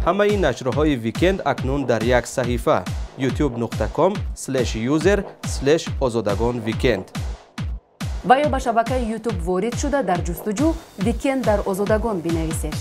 Ҳамаи нашрҳои «Викенд» акнун дар як саҳифа: youtube.com/user/озодагонweekend. Ва ё ба шабакаи Ютуб ворид шуда, дар ҷустуҷӯ «Викенд дар Озодагон» бинависед.